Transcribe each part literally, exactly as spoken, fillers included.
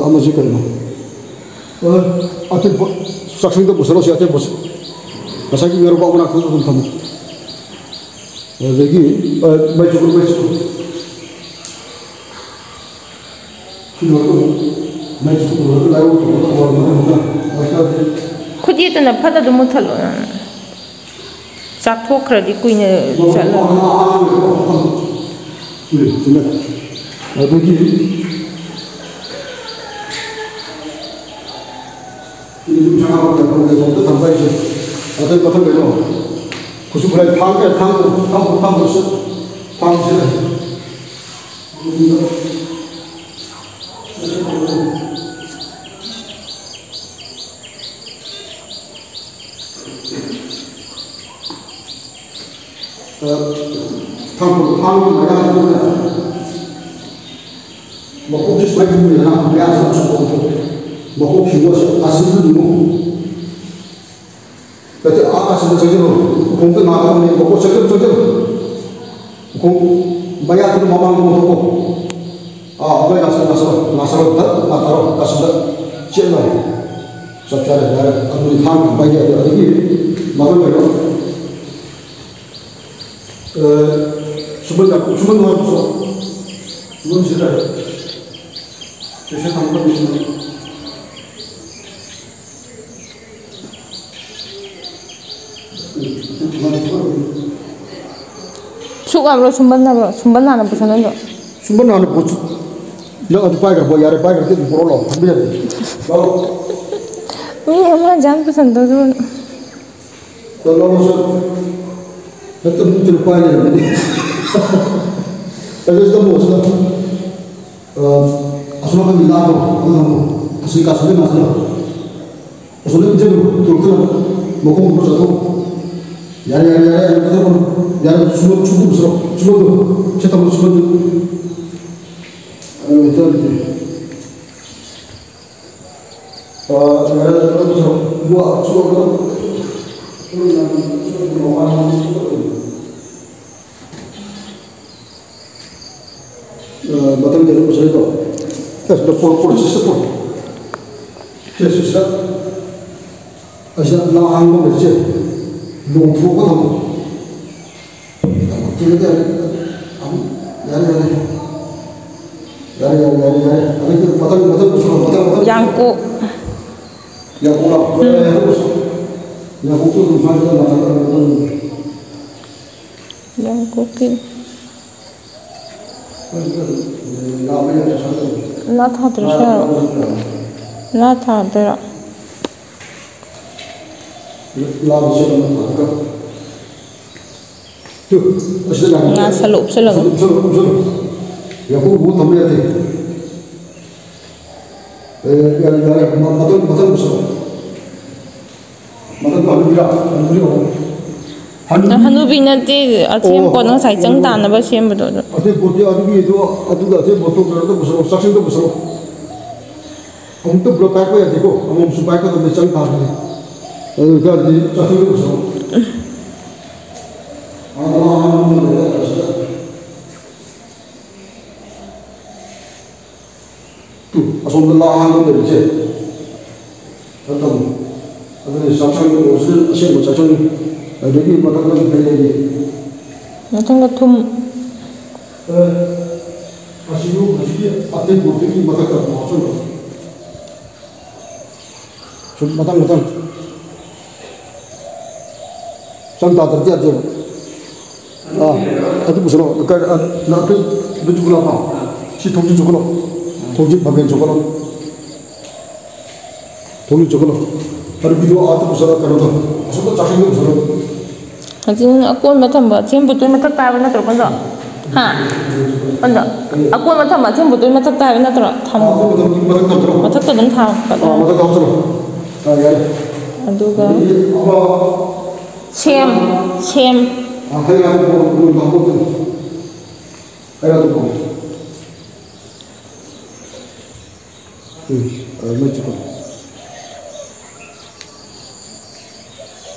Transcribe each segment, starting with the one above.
ꯑꯃꯁꯤ ꯀꯩꯅꯣ? ꯑ, ꯑꯇꯦꯛꯄ ꯆꯥꯛꯁꯪꯗ ꯄꯨꯁꯜꯂꯣ, ꯁꯤ ꯑꯇꯦꯛꯄꯁꯦ꯫ ꯉꯁꯥꯏꯒꯤ ꯉꯥꯔꯨꯕꯥꯛ ꯃꯅꯥꯛꯇꯨꯗ ꯑꯗꯨꯝ ꯊꯝꯃꯣ꯫ ꯑꯗꯨꯗꯒꯤ, ꯑ, ꯃꯩ ꯆꯨꯞꯄꯨ, ꯃꯩ ꯆꯨꯞꯄꯨ꯫ ꯁꯤ ꯂꯣꯏꯔꯒ ꯑꯃꯨꯛ ꯃꯩ ꯆꯨꯞꯄꯨ ꯂꯣꯏꯔꯒ ꯂꯥꯏꯑꯣꯡ ꯇꯧꯔꯒ ꯍꯧꯔꯝꯃꯒ ꯑꯃꯨꯛꯀ ꯃꯩ ꯆꯥꯗꯦ꯫ ꯈꯨꯠ ꯌꯦꯠꯇꯨꯅ ꯐꯠ ꯑꯗꯨꯝ ꯃꯨꯠꯊꯠꯂꯣ ꯅꯪ꯫ ꯆꯥꯛꯊꯣꯛꯈ꯭ꯔꯗꯤ ꯀꯨꯏꯅ ꯆꯠꯂꯔꯣꯏ꯫ ꯑꯗꯒꯤ ꯊꯝꯕ ꯍꯥꯏꯁꯦ꯫ ꯑꯗꯩ ꯃꯊꯪ ꯀꯩꯅꯣ? ꯈꯨꯠꯁꯨ ꯈꯨꯠꯂꯥꯏ ꯊꯥꯡ, ꯊꯥꯡ, ꯊꯥꯡ, ꯊꯥꯡ, ꯊꯥꯡꯁꯦ꯫ ꯊꯥꯡ, ꯊꯥꯡ ꯃꯌꯥꯗꯨꯗ ꯃꯀꯣꯛꯁꯦ ꯁꯨꯃꯥꯏꯅ ꯌꯨꯡꯉꯤꯗꯅ, ꯃꯌꯥꯁꯦ ꯑꯃꯨꯛ ꯁꯨꯡꯗꯣꯛ ꯊꯣꯛꯑꯦ꯫ ꯃꯀꯣꯛ ꯁꯨꯡꯗꯣꯛꯑꯁꯦ ꯑꯁꯤꯗ ꯌꯨꯡꯉꯨ꯫ ꯅꯠꯇꯦ, ꯑꯥ, ꯑꯁꯤꯗ ꯆꯪꯁꯤꯜꯂꯣ꯫ ꯎꯈꯣꯡꯗ ꯉꯥꯏꯍꯥꯛ ꯊꯝꯃꯦ, ꯃꯀꯣꯛ ꯆꯪꯁꯤꯜꯂꯨ, ꯆꯪꯁꯤꯜꯂꯨ꯫ ꯎꯈꯣꯡ ꯃꯌꯥꯗꯨꯅ ꯃꯃꯥꯡꯗ ꯑꯣꯟꯊꯣꯛꯀꯣ꯫ ꯑꯥ, ꯑꯗꯨꯃꯥꯏꯅ ꯂꯥꯛꯁꯜꯂꯣ, ꯂꯥꯛꯁꯜꯂꯣ, ꯂꯥꯛꯁꯜꯂꯣ, ꯗꯛ ꯂꯥꯛꯊꯔꯣ, ꯂꯥꯛꯁꯜꯂꯣ꯫ ꯆꯦꯠ ꯂꯥꯎ꯫ ꯆꯞ ꯆꯥꯔꯦ, ꯌꯥꯔꯦ꯫ ꯑꯗꯨꯗꯤ ꯊꯥꯡ ꯄꯥꯏꯒꯦ, ꯑꯗꯨꯗꯒꯤ ꯃꯃꯜ ꯑꯣꯏꯔꯣ꯫ ꯑ, ꯁꯨꯝꯕꯟ ꯌꯥꯝ-, ꯁꯨꯝꯕꯟ ꯅꯨꯡꯉꯥꯏꯕꯁꯨ꯫ ꯁꯨꯝꯕꯟꯁꯤꯗ ꯄꯩꯁꯥ ꯊꯝꯒꯗꯕꯅꯤ꯫ ꯁꯨꯛ ꯌꯥꯕ꯭ꯔꯣ, ꯁꯨꯝꯕꯟ ꯌꯥꯕ꯭ꯔꯣ? ꯁꯨꯝꯕꯟ ꯍꯥꯟꯅ ꯄꯨꯁꯟꯍꯟꯗ꯭ꯔꯣ? ꯁꯨꯝꯕꯟ ꯍꯥꯟꯅ ꯄꯨꯁ-, ꯅꯪ ꯑꯗꯨ ꯄꯥꯏꯈ꯭ꯔꯕꯣ? ꯌꯥꯔꯦ, ꯄꯥꯏꯈ꯭ꯔꯗꯤ ꯑꯗꯨꯝ ꯄꯨꯔꯛꯑꯣ ꯂꯥꯎ, ꯊꯝꯕ ꯌꯥꯗꯦ꯫ ꯂꯥꯎ꯫ ꯃꯤ ꯑꯃ ꯖꯥꯝ ꯄꯨꯁꯟꯗꯧꯗꯨ꯫ ꯂꯥꯎ, ꯂꯥꯎ, ꯂꯥꯎ, ꯁꯨꯝ꯫ ꯍꯦꯛꯇ ꯃꯨꯛꯇꯅ ꯄꯥꯏ ꯂꯩꯔꯝꯃꯦꯅꯦ꯫ ꯑꯗꯨ ꯆꯪꯉꯣ, ꯁꯤꯗ꯫ ꯑ, ꯑꯁꯣꯝ ꯅꯥꯀꯟꯒꯤ ꯂꯥꯛꯈ꯭ꯔꯣ, ꯑꯗꯨ ꯊꯝꯃꯣ꯫ ꯑꯁꯤ ꯀꯥꯁꯤꯗ ꯉꯥꯛꯁꯤꯜꯂꯣ꯫ ꯑꯁꯣꯝꯗ ꯏꯟꯖꯜꯂꯨ, ꯇꯣꯛꯇꯅꯕ꯫ ꯃꯈꯣꯡ ꯈꯔ ꯆꯠꯊꯣꯛ꯫ ꯌꯥꯔꯦ, ꯌꯥꯔꯦ, ꯌꯥꯔꯦ, ꯌꯥꯔꯦ, ꯆꯠꯊꯣꯛꯀꯅꯨ꯫ ꯌꯥꯔꯦ, ꯁꯨꯝꯕꯟ, ꯁꯨꯝꯕꯟ ꯄꯨꯁꯤꯜꯂꯣ, ꯁꯨꯝꯕꯟꯗꯨ꯫ ꯁꯤ ꯊꯝꯃꯣ, ꯁꯨꯝꯕꯟꯗꯨ꯫ ꯑ, ꯍꯦꯛꯇ ꯑꯗꯨꯗꯤ꯫ ꯑ, ꯌꯥꯔꯦ, ꯁꯨꯝꯕꯟ ꯄꯨꯁꯤꯜꯂꯣ꯫ ꯏꯕꯨꯡꯉꯣ, ꯁꯨꯝꯕꯟꯗꯨ꯫ ꯑ, ꯃꯊꯪꯗ ꯑꯗꯨꯝ ꯄꯨꯁꯤꯜꯂꯣ꯫ ꯄꯣꯔꯣ, ꯄꯣꯔꯣ, ꯁꯤꯁꯇꯔ, ꯄꯣꯔꯣ꯫ ꯁꯦ, ꯁꯤꯁꯇꯔ꯫ ꯑꯁꯤꯗ ꯂꯥꯡꯕ ꯂꯩꯁꯦ꯫ ꯂꯣꯡꯊꯣꯛꯑꯒ ꯊꯝꯃꯣ꯫ ꯌꯥꯔꯦ, ꯌꯥꯔꯦ, ꯌꯥꯔꯦ꯫ ꯌꯥꯔꯦ, ꯌꯥꯔꯦ, ꯌꯥꯔꯦ, ꯌꯥꯔꯦ꯫ ꯑꯗꯒꯤ ꯃꯊꯪ, ꯃꯊꯪ ꯄꯨꯁꯜꯂꯣ, ꯃꯊꯪ, ꯃꯊꯪ꯫ ꯌꯥꯡꯀꯣꯛ꯫ ꯌꯥꯡꯀꯣꯛ ꯂꯥꯎ꯫ ꯎꯝ꯫ ꯌꯥꯡꯀꯣꯛꯇꯨ ꯑꯗꯨꯝ ꯁ꯭ꯋꯥꯏꯗ ꯃꯊꯪ, ꯃꯊꯪ꯫ ꯌꯥꯡꯀꯣꯛꯀꯤ꯫ ꯂꯥ ꯊꯥꯗ꯭ꯔꯁꯨ ꯌꯥꯔꯣ? ꯂꯥ ꯊꯥꯗꯣꯏꯔꯣ? ꯇꯨ, ꯑꯁꯤꯗ ꯂꯥꯛꯑꯣ꯫ ꯉꯥ ꯁꯂꯨ ꯎꯞꯁꯜꯂꯒ꯫ ꯎꯞꯁꯜꯂꯨ, ꯎꯞꯁꯜꯂꯨ, ꯎꯞꯁꯜꯂꯨ꯫ ꯌꯥꯡꯀꯣꯛ ꯊꯝꯕ ꯌꯥꯗꯦ꯫ ꯑꯦ, ꯌꯥꯔꯦ, ꯌꯥꯔꯦ꯫ ꯃ-, ꯃꯊꯪ, ꯃꯊꯪ ꯄꯨꯁꯜꯂꯣ꯫ ꯃꯊꯪꯗꯣ ꯍꯅꯨꯕꯤꯔꯥ? ꯍꯅꯨꯕꯤꯔꯣ? ꯍꯅꯨꯕꯤ꯫ ꯍꯅꯨꯕꯤ ꯅꯠꯇꯦ, ꯑꯊꯦꯝ ꯑꯣ꯫ ꯄꯣꯠ ꯉꯁꯥꯏ ꯆꯪ ꯇꯥꯅꯕ ꯁꯦꯝꯕꯗꯣ ꯑꯗꯣ꯫ ꯑꯊꯦꯝ ꯄꯣꯠꯇꯤ ꯑꯗꯨꯒꯤꯗꯣ, ꯑꯗꯨꯒ ꯑꯊꯦꯝ ꯄꯣꯠꯇꯣ ꯀꯩꯅꯣꯗ ꯄꯨꯁꯜꯂꯣ, ꯆꯥꯛꯁꯪꯗ ꯄꯨꯁꯜꯂꯣ꯫ ꯑꯃꯨꯛꯇ ꯄꯨꯂꯞ ꯄꯥꯏꯔꯛꯄ ꯌꯥꯗꯦꯀꯣ, ꯑꯃꯃꯝꯁꯨ ꯄꯥꯏꯔꯛꯀꯗꯕꯅꯤ, ꯆꯪ ꯇꯥꯕꯅꯤ꯫ ꯑꯗꯨ ꯑꯣꯏꯇꯥꯔꯗꯤ ꯆꯥꯛꯁꯪꯗ ꯄꯨꯁꯜꯂꯣ꯫ ꯎꯝ, ꯑꯁꯣꯝꯗ ꯂꯥ ꯑꯍꯥꯡꯕ ꯂꯩꯔꯤꯁꯦ꯫ ꯈꯔ ꯇꯧ꯫ ꯑꯗꯨꯅ ꯆꯥꯛꯁꯪ original ꯑꯁꯦꯡꯕ ꯆꯥꯛꯁꯪ꯫ ꯑꯗꯒꯤ ꯃꯊꯛꯇ ꯀꯩ ꯂꯩꯔꯤ? ꯃꯊꯪꯗ ꯊꯨꯝ꯫ ꯑꯦ, ꯑꯁꯤꯕꯨ ꯍꯧꯖꯤꯛꯀꯤ ꯑꯇꯦꯡꯀꯣꯠꯇꯨꯒꯤ ꯃꯊꯛꯇ ꯑꯃꯨꯛ ꯍꯥꯞꯆꯜꯂꯣ꯫ ꯁꯨꯝ ꯃꯊꯪ ꯃꯊꯪ꯫ ꯆꯪ ꯇꯥꯗ꯭ꯔꯗꯤ ꯌꯥꯗꯦꯕ꯫ ꯑꯥ, ꯑꯗꯨ ꯄꯨꯁꯜꯂꯣ꯫ ꯀ-, ꯑ, ꯅ-, ꯑꯗꯨ, ꯑꯗꯨ ꯆꯨꯈꯠꯂꯣ꯫ ꯁꯤ ꯊꯣꯡꯖꯤꯟ ꯆꯨꯈꯠꯂꯣ꯫ ꯊꯣꯡꯖꯤꯟ ꯄꯥꯃꯦꯟ ꯆꯨꯈꯠꯂꯣ꯫ ꯊꯣꯡꯖꯤꯟ ꯆꯨꯈꯠꯂꯣ꯫ ꯑꯔꯨꯕꯤꯗꯣ ꯑꯥꯗ ꯄꯨꯁꯜꯂꯣ, ꯀꯩꯅꯣꯗꯣ꯫ ꯑꯁꯣꯝꯗ ꯆꯥꯛꯁꯪꯗ ꯄꯨꯁꯜꯂꯣ꯫ ꯍꯧꯖꯤꯛ ꯑꯀꯣꯟꯕ ꯊꯝꯕ ꯑꯊꯦꯝ ꯄꯣꯠꯇꯨꯒꯤ ꯃꯊꯛꯇ ꯍꯥꯏꯕ ꯅꯠꯇ꯭ꯔꯣ, ꯀꯣꯟꯗꯣ? ꯍꯥ? ꯀꯣꯟꯗꯣ, ꯑꯀꯣꯟꯕ ꯊꯝꯕ ꯑꯊꯦꯝ ꯄꯣꯠꯇꯨꯒꯤ ꯃꯊꯛꯇ ꯍꯥꯏꯕ ꯅꯠꯇ꯭ꯔꯣ? ꯊꯝꯃꯣ꯫ ꯑꯥ, ꯑꯀꯣꯟꯕ ꯊꯝꯕꯗꯨꯒꯤ ꯃꯊꯛꯇ ꯍꯥꯞꯆꯜꯂꯣ꯫ ꯃꯊꯛꯇ ꯑꯗꯨꯝ ꯊꯥꯎ꯫ ꯑꯥ, ꯃꯊꯛꯇ ꯍꯥꯞꯆꯜꯂꯣ꯫ ꯑꯥ, ꯌꯥꯔꯦ꯫ ꯑꯗꯨꯒ ꯑꯗꯒꯤ ꯑꯃ ꯁꯦꯝ, ꯁꯦꯝ꯫ ꯑꯥ, ꯍꯩ ꯔꯥꯗꯣ ꯍꯥꯞꯄꯣ꯫ ꯍꯩ ꯔꯥꯗꯣ ꯍꯥꯞꯄꯣ꯫ ꯎꯝ, ꯑ, ꯃꯩ ꯆꯨꯈꯠꯂꯣ꯫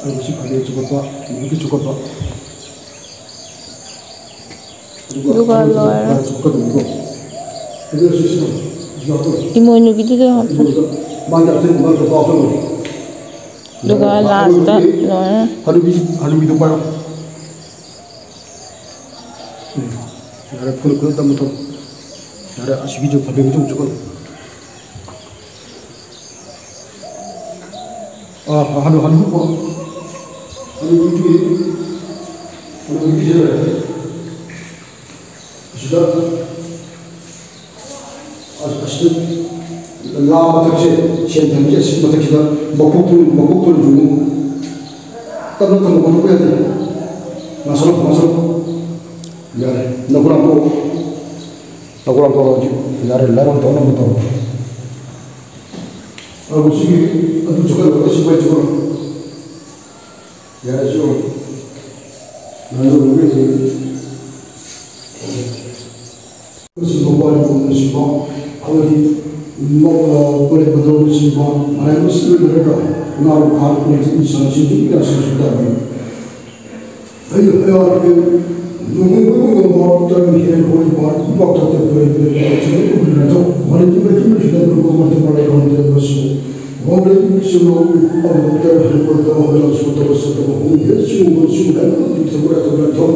ꯑꯗꯨꯒ ꯁꯤ ꯐꯅꯦꯛ ꯆꯨꯈꯠꯄ, ꯅꯨꯃꯤꯠꯀꯤ ꯆꯨꯈꯠꯄ꯫ ꯑꯗꯨꯒ ꯑꯗꯨꯒ ꯂꯣꯏꯔꯦ꯫ ꯆꯨꯈꯠꯀꯗꯧꯅꯤꯀꯣ꯫ ꯑꯗꯨꯒ ꯁꯤ, ꯁꯤ ꯇꯧ꯫ ꯏꯃꯣꯏꯅꯨꯒꯤꯗꯨꯗ ꯍꯥꯞꯄꯣ꯫ ꯃꯥꯒꯤ ꯑꯇꯩ ꯃꯥꯒꯤ ꯄꯥꯎ ꯇꯧꯔꯣ꯫ ꯑꯗꯨꯒ ꯂꯥꯁꯇ ꯂꯣꯏꯔꯦ꯫ ꯍꯅꯨꯕꯤ, ꯍꯅꯨꯕꯤꯗꯣ ꯄꯥꯏꯔꯣ꯫ ꯎꯝ꯫ ꯌꯥꯔꯦ, ꯈꯨꯠ, ꯈꯨꯠ ꯇꯞꯅ ꯇꯧ꯫ ꯌꯥꯔꯦ, ꯑꯁꯤꯒꯤꯗꯣ ꯐꯕꯦꯡ ꯆꯨꯝ ꯆꯨꯝ꯫ ꯑꯥ, ꯍꯅꯨ, ꯍꯅꯨ, ꯍꯅꯨ꯫ ꯍꯅꯨꯕꯤꯒꯤ, ꯍꯅꯨꯕꯤꯒꯤ ꯂꯩꯔꯦ꯫ ꯑꯁꯤꯗ, ꯑꯁꯤꯗ ꯂꯥ ꯃꯊꯛꯁꯦ, ꯁꯦꯟ ꯊꯝꯃꯤꯁꯦ, ꯑꯁꯤ ꯃꯊꯛꯁꯤꯗ ꯃꯀꯣꯛꯇꯨ, ꯃꯀꯣꯛꯇꯨ ꯌꯨꯡꯉꯨ꯫ ꯇꯞꯅ ꯇꯞꯅ ꯑꯣꯟꯊꯣꯛꯄ ꯌꯥꯗꯦ꯫ ꯉꯥꯡꯁꯜꯂꯣ, ꯉꯥꯡꯁꯜꯂꯣ꯫ ꯌꯥꯔꯦ, ꯅꯈꯨꯠ ꯍꯥꯝꯇꯣꯛꯑꯣ꯫ ꯅꯈꯨꯠ ꯍꯥꯝꯇꯣꯛꯑꯣ ꯍꯧꯖꯤꯛ꯫ ꯌꯥꯔꯦ, ꯂꯥꯏꯔꯣꯟ ꯇꯧꯅꯕ ꯇꯧꯔꯣ꯫ ꯑꯗꯨ ꯁꯤꯒꯤ, ꯑꯗꯨ ꯆꯨꯞꯍꯜꯂꯒ ꯁꯤ ꯃꯩ ꯆꯨꯞꯍꯜꯂꯣ꯫ ꯌꯥꯔꯦ, ꯆꯨꯞꯍꯜꯂꯣ꯫ ꯅꯪ ꯑꯗꯨ ꯃꯩ ꯆꯨꯞꯍꯜꯂꯣ꯫ ꯅꯨꯡꯁꯤꯕ ꯋꯥꯔꯤꯕꯨ ꯅꯨꯡꯁꯤꯕ, ꯑꯃꯗꯤ ꯃ-, ꯑ, ꯄꯔꯦꯡ ꯃꯇꯧ ꯅꯨꯡꯁꯤꯕ, ꯃꯔꯥꯏꯕꯛ ꯁꯤꯟꯅꯔꯒ ꯉꯥ ꯐꯥꯔꯛꯄ ꯏꯆꯤꯟ ꯏꯆꯥꯁꯤꯡ ꯃꯤ ꯀꯌꯥꯁꯤꯡꯁꯨ ꯇꯥꯕꯤ꯫ ꯑꯩ ꯑꯩꯍꯥꯛꯀꯤ ꯅꯣꯡꯃ ꯉꯝꯕ ꯇꯔꯨꯛ ꯍꯦꯟꯅ ꯍꯣꯏꯕ ꯏꯄꯥꯛꯇ ꯇꯦꯛꯄ ꯂꯩꯕ ꯏꯆꯤꯟ ꯏꯅꯥꯎ ꯃꯔꯤꯒꯤ ꯃꯇꯨꯡ ꯏꯟꯅ ꯂꯧꯕ ꯃꯇꯝ ꯂꯩꯔꯝꯗꯕ ꯑꯁꯤ ꯋꯥꯡꯂꯦꯟ ꯁꯤꯡꯂꯧ ꯑꯃꯗ ꯍꯩꯀꯣꯜꯗ ꯍꯣꯏꯅ ꯁꯣꯠꯇꯕ ꯁꯠꯇꯕ ꯍꯣꯡꯉꯦ ꯁꯤꯒꯨꯝꯕ ꯁꯤꯒꯨꯝꯕ ꯑꯃꯠꯇ ꯊꯕꯛ ꯑꯇꯧꯕ ꯂꯩꯊꯣꯛ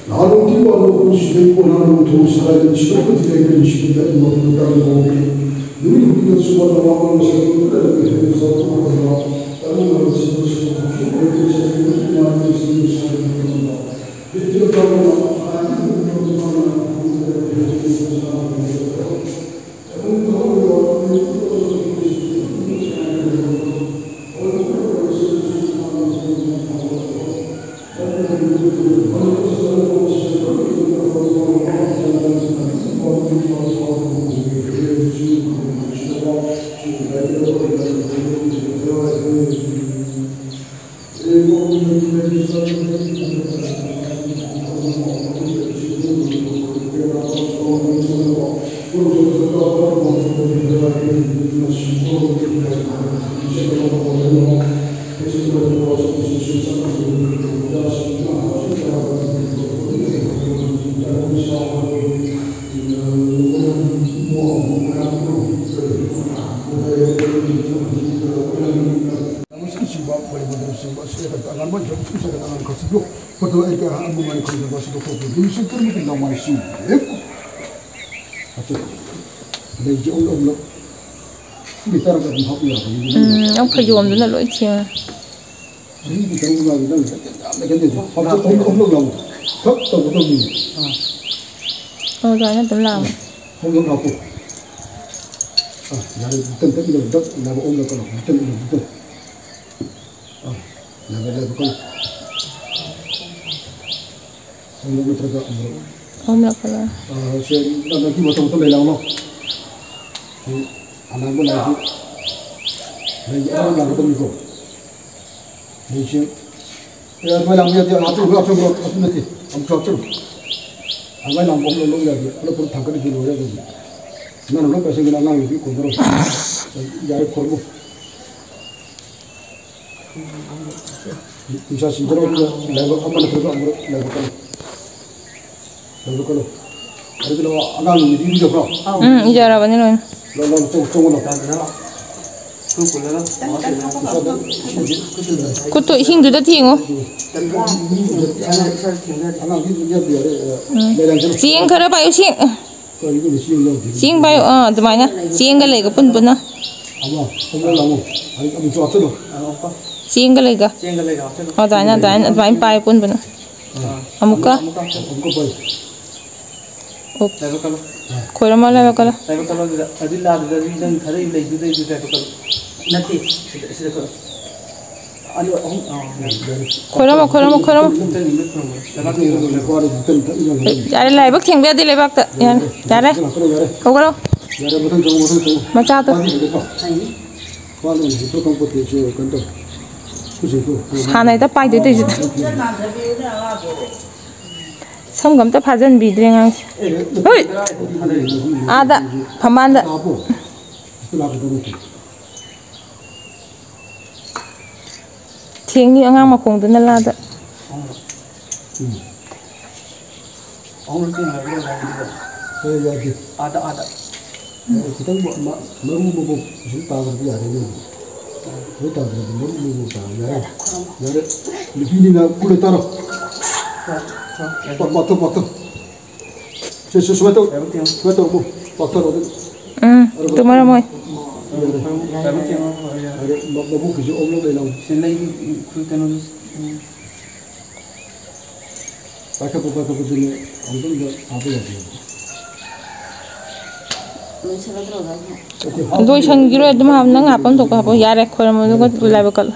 ꯅꯍꯥꯟ ꯅꯨꯡꯇꯤ ꯋꯥꯡꯕ ꯄꯨꯟꯁꯤꯗꯒꯤ ꯀꯣꯟꯅ ꯅꯣꯡꯊꯣꯡ ꯁꯥꯔꯥꯏꯗ ꯁꯤꯔꯛꯄꯗꯤ ꯂꯩꯔꯦ ꯁꯤꯗꯤ ꯑꯩ ꯃꯐꯝ ꯇꯥꯡ ꯍꯣꯡꯉꯦ ꯅꯨꯃꯤꯠ ꯈꯨꯗꯤꯡꯗ ꯁꯨꯕ ꯅꯣꯡꯃ ꯃꯁꯛ ꯈꯪꯗꯅ ꯍꯦꯟꯅ ꯆꯥꯎꯊꯣꯛꯄ ꯇꯧꯕ ꯇꯔꯨꯛ ꯁꯤꯕ ꯁꯤꯕ ꯈꯨꯗꯤꯡ ꯑꯣꯏꯔꯛꯄ ꯆꯠꯄ ꯅꯨꯃꯤꯠ ꯃꯉꯥꯅꯤ ꯁꯤꯕ ꯁꯥꯔꯛꯄ ꯃꯇꯝꯗ ꯈꯪꯗꯕꯁꯨ ꯂꯧꯊꯣꯛꯄ, ꯌꯨꯝꯁꯨ ꯇꯔꯨꯛ ꯂꯥꯎ ꯃꯥꯏ ꯁꯤ ꯍꯦꯛ꯫ ꯑꯆꯧ-, ꯂꯩꯁꯦ ꯑꯣꯝꯂꯛ ꯑꯣꯝꯂꯛ꯫ ꯁꯤꯒꯤ ꯇꯔꯨꯛ ꯑꯗꯨꯝ ꯍꯥꯞꯄ ꯌꯥꯕꯅꯤ꯫ ꯎꯝ, ꯌꯥꯝ ꯐꯩꯖꯣꯝꯗꯨꯅ ꯂꯣꯏ ꯊꯦꯡꯉꯦ꯫ ꯆꯍꯤꯒꯤ ꯇꯔꯨꯛ ꯂꯥꯎ ꯅꯪ ꯌꯥꯝꯅ ꯀꯟꯅ ꯍꯥꯞꯆ-, ꯑꯣꯝꯂꯛ ꯑꯣꯝꯂꯛ ꯂꯥꯎ꯫ ꯊꯛ ꯇꯧꯒꯗꯕꯅꯤ꯫ ꯑꯣ, ꯑꯗꯨꯃꯥꯏꯅ ꯑꯗꯨꯝ ꯂꯥꯎ꯫ ꯑꯣꯝꯂꯛ ꯍꯥꯞꯄꯨ꯫ ꯑ, ꯌꯥꯔꯦ, ꯕꯨꯛꯇꯟ ꯇꯠꯂꯤꯗꯣ, ꯗꯛ ꯂꯥꯎꯕ ꯑꯣꯝꯂꯛ ꯀꯅꯣ, ꯕꯨꯛꯇꯟ ꯏꯜꯂꯣ, ꯕꯨꯛꯇꯟ꯫ ꯑ, ꯂꯥꯏꯕꯛ, ꯂꯥꯏꯕꯛ ꯀꯜꯂꯨ꯫ ꯑꯃꯨꯛ ꯅꯠꯇ꯭ꯔꯒ ꯑꯃꯨꯛ꯫ ꯑꯍꯨꯝꯂꯛ ꯀꯜꯂꯣ꯫ ꯑ, ꯁꯦ, ꯅꯪꯒꯤ ꯃꯇꯝ ꯃꯇꯝ ꯂꯩ ꯂꯥꯎꯅꯣ꯫ ꯁꯤ ꯑꯅꯥꯟꯕ ꯂꯥꯏꯗꯤ ꯂꯩ ꯑꯃ ꯂꯥꯛꯀꯗꯕꯅꯤꯀꯣ꯫ ꯂꯩꯁꯦ, ꯑꯦ, ꯑꯗꯨꯃꯥꯏꯅ ꯂꯥꯛꯄ ꯌꯥꯗꯦ꯫ ꯍꯥꯞꯆꯤꯟꯈ꯭ꯔꯣ, ꯍꯥꯞꯆꯤꯟꯈ꯭ꯔꯣ꯫ ꯑꯗꯨ ꯅꯠꯇꯦ, ꯑꯃꯨꯛꯁꯨ ꯍꯥꯞꯆꯤꯟꯈ꯭ꯔꯣ꯫ ꯑꯗꯨꯃꯥꯏꯅ ꯂꯥꯛꯄ ꯑꯃ ꯂꯧ ꯌꯥꯗꯦ꯫ ꯄꯨꯂꯞ ꯄꯨꯂꯞ ꯊꯥꯡꯒꯠꯂꯗꯤ ꯂꯣꯏꯔꯦ ꯑꯗꯨꯗꯤ꯫ ꯅꯪꯅ ꯂꯣꯏ ꯄꯥꯏꯁꯤꯟꯈꯤꯅ ꯑꯉꯥꯡꯒꯤꯗꯤ ꯀꯣꯟꯅꯔꯣꯏ꯫ ꯌꯥꯔꯦ, ꯈꯣꯏꯔꯝꯃꯣ꯫ ꯅꯨꯡꯁꯥ ꯁꯤꯡꯗꯔꯣ, ꯂꯥꯏꯕꯛ ꯑꯃ ꯅꯠꯇ꯭ꯔꯒ ꯑꯃ ꯂꯥꯏꯕꯛ ꯀꯜꯂꯨ꯫ ꯂꯥꯏꯕꯛ ꯀꯜꯂꯨ꯫ ꯑꯗꯨꯗꯤ ꯂꯥꯛꯑꯣ, ꯑꯉꯥꯡꯒꯤ ꯃꯤꯗꯤ ꯏꯔꯨꯖꯕ꯭ꯔꯣ? ꯎꯝ, ꯏꯖꯔꯕꯅꯤ ꯂꯣꯏꯅ꯫ ꯂꯥꯛꯑꯣ, ꯂꯥꯛꯑꯣ, ꯆꯪꯉꯣ, ꯆꯪꯉꯣ, ꯂꯥꯛꯑꯣ꯫ ꯈꯨꯠꯇꯣ ꯏꯁꯤꯡꯗꯨꯗ ꯊꯦꯡꯉꯨ꯫ ꯑꯉꯥꯡꯗꯤ ꯏꯔꯨꯖꯕ ꯌꯥꯔꯦ, ꯎꯝ꯫ ꯂꯩꯔꯝꯒꯅꯤ꯫ ꯆꯦꯡ ꯈꯔ ꯄꯥꯏꯌꯨ, ꯆꯦꯡ꯫ ꯀꯔꯤꯒꯤꯅꯣ ꯆꯦꯡ ꯌꯥꯎꯗꯦ? ꯆꯦꯡ ꯄꯥꯏꯌꯨ, ꯑꯥ, ꯑꯗꯨꯃꯥꯏꯅ꯫ ꯆꯦꯡꯒ ꯂꯩꯒ ꯄꯨꯟ ꯄꯨꯟꯅ꯫ ꯑꯃ, ꯑꯃ ꯂꯥꯛꯑꯣ꯫ ꯑꯩ ꯑꯃꯨꯛꯁꯨ ꯍꯥꯞꯆꯜꯂꯣ꯫ ꯆꯦꯡꯒ ꯂꯩꯒ꯫ ꯆꯦꯡꯒ ꯂꯩꯒ ꯍꯥꯞꯆꯜꯂꯣ꯫ ꯑꯣ, ꯑꯗꯨꯃꯥꯏꯅ, ꯑꯗꯨꯃꯥꯏꯅ, ꯑꯗꯨꯃꯥꯏꯅ ꯄꯥꯏ ꯄꯨꯟ ꯄꯨꯟꯅ꯫ ꯑꯥ꯫ ꯑꯃꯨꯛꯀ꯫ ꯑꯃꯨꯛꯀ ꯍꯥꯞꯆꯜꯂꯣ꯫ ꯑꯃꯨꯛꯀ ꯄꯥꯏ꯫ ꯑꯣ꯫ ꯂꯥꯏꯕꯛ ꯀꯜꯂꯣ꯫ ꯈꯣꯏꯔꯝꯃꯣ, ꯂꯥꯏꯕꯛ ꯀꯜꯂꯣ꯫ ꯂꯥꯏꯕꯛ ꯀꯜꯂꯣ ꯑꯗꯨꯗ꯫ ꯑꯗꯨ ꯂꯥꯗꯨꯗ ꯅꯪ ꯊꯥꯗꯩ ꯂꯩꯗꯨꯗꯩꯗꯨ ꯂꯥꯏꯕꯛ ꯀꯜꯂꯣ꯫ ꯅꯠꯇꯦ, ꯁꯤꯗ, ꯁꯤꯗ ꯀꯜꯂꯣ꯫ ꯑꯅꯤ, ꯑꯍꯨꯝ, ꯑꯥ, ꯌꯥꯔꯦ꯫ ꯈꯣꯏꯔꯝꯃꯣ, ꯈꯣꯏꯔꯝꯃꯣ, ꯈꯣꯏꯔꯝꯃꯣ꯫ ꯂꯩꯕꯥꯛꯇ ꯌꯨꯡꯉ ꯈꯣꯏꯔꯝꯃꯣ꯫ ꯂꯩꯕꯥꯛꯇ ꯌꯨꯡꯉ ꯈꯣꯏꯔꯝꯃꯣ꯫ ꯌꯥꯔꯦ, ꯂꯥꯏꯕꯛ ꯊꯦꯡꯕ ꯌꯥꯗꯦ ꯂꯩꯕꯥꯛꯇ꯫ ꯌꯥꯔꯦ, ꯌꯥꯔꯦ꯫ ꯌꯥꯔꯦ꯫ ꯍꯧꯒꯠꯂꯣ꯫ ꯌꯥꯔꯦ, ꯃꯊꯪ ꯆꯪꯉꯣ, ꯃꯊꯪ ꯆꯪꯉꯣ꯫ ꯃꯆꯥꯗꯣ꯫ ꯃꯥꯗꯤ ꯍꯧꯖꯤꯛ ꯀꯣ꯫ ꯃꯥꯗꯤ ꯍꯧꯖꯤꯛ ꯄꯣꯠ ꯀꯥꯡꯄꯣꯠꯇꯤ ꯁꯤ ꯀꯩꯅꯣ ꯇꯧ꯫ ꯈꯨꯠꯁꯦ ꯀꯣ꯫ ꯍꯥꯟꯅ ꯍꯦꯛꯇ ꯄꯥꯏꯗꯣꯏ ꯇꯧꯔꯤꯁꯦ꯫ ꯁꯝꯒ ꯑꯝꯇ ꯐꯥꯖꯟꯕꯤꯗ꯭ꯔꯦ ꯑꯉꯥꯡꯁꯦ꯫ ꯍꯨꯏ! ꯑꯥꯗ, ꯐꯝꯕꯥꯜꯗ꯫ ꯂꯥꯛꯑꯕꯣ? ꯂꯥꯛꯀꯗꯧꯔꯦ꯫ ꯊꯦꯡꯅꯤ ꯑꯉꯥꯡ ꯃꯈꯣꯡꯗꯨꯅ ꯂꯥꯗ꯫ ꯎꯝ꯫ ꯑꯍꯨꯝꯂꯛ ꯆꯦꯟꯈ꯭ꯔꯕ ꯂꯣꯏꯔꯦ ꯍꯥꯏꯕꯅꯤꯗ꯫ ꯍꯣꯏ, ꯌꯥꯗꯦ꯫ ꯑꯥꯗ, ꯑꯥꯗ꯫ ꯑꯦ, ꯈꯤꯇꯪ ꯃ-, ꯃ-, ꯃꯔꯨ ꯃꯕꯣꯛ ꯁꯨꯝ ꯇꯥꯈ꯭ꯔꯗꯤ ꯌꯥꯔꯦ ꯅꯣꯏꯗꯤ꯫ ꯂꯣꯏ ꯇꯥꯈ꯭ꯔꯗꯤ ꯃꯔꯨ ꯃꯕꯣꯛ ꯇꯥꯈ꯭ꯔꯗꯤ ꯌꯥꯔꯦ꯫ ꯌꯥꯔꯦ꯫ ꯅꯨꯄꯤꯅꯤꯅ ꯀꯨꯜꯂ ꯇꯥꯔꯣ꯫ ꯄꯥꯛꯊꯣꯛ, ꯄꯥꯛꯊꯣꯛ꯫ ꯁꯤ, ꯁꯤ, ꯁꯨꯃꯥꯏꯅ ꯇꯧ꯫ ꯁꯨꯃꯥꯏꯅ ꯇꯧ, ꯑꯃꯨꯛ ꯄꯥꯛꯊꯣꯔꯛꯑꯣ ꯑꯗꯨ꯫ ꯎꯝ, ꯇꯨꯝꯃꯔꯝꯃꯣꯏ꯫ ꯌꯥꯔꯦ, ꯃ-, ꯃꯕꯨꯛꯀꯤꯁꯨ ꯑꯣꯛꯂꯒ ꯂꯩ ꯂꯥꯎ꯫ ꯁꯤ ꯂꯩ, ꯈꯨ-, ꯀꯩꯅꯣꯗꯨ, ꯎꯝ꯫ ꯄꯥꯏꯈꯠꯄ, ꯄꯥꯏꯈꯠꯄꯗꯨꯅꯦ ꯑꯃꯨꯛꯇꯪꯗ ꯍꯥꯞꯄ ꯌꯥꯗꯦ꯫ ꯂꯣꯏꯁꯟꯈꯤꯔꯣꯏ, ꯑꯗꯨꯝ ꯍꯥꯞ-, ꯅꯪ ꯍꯥꯞꯐꯝ ꯊꯣꯛꯄ ꯍꯥꯞꯄꯣ꯫ ꯌꯥꯔꯦ, ꯈꯣꯏꯔꯝꯃꯣ, ꯑꯗꯨꯒ ꯂꯥꯏꯕꯛ ꯀꯠꯂꯣ꯫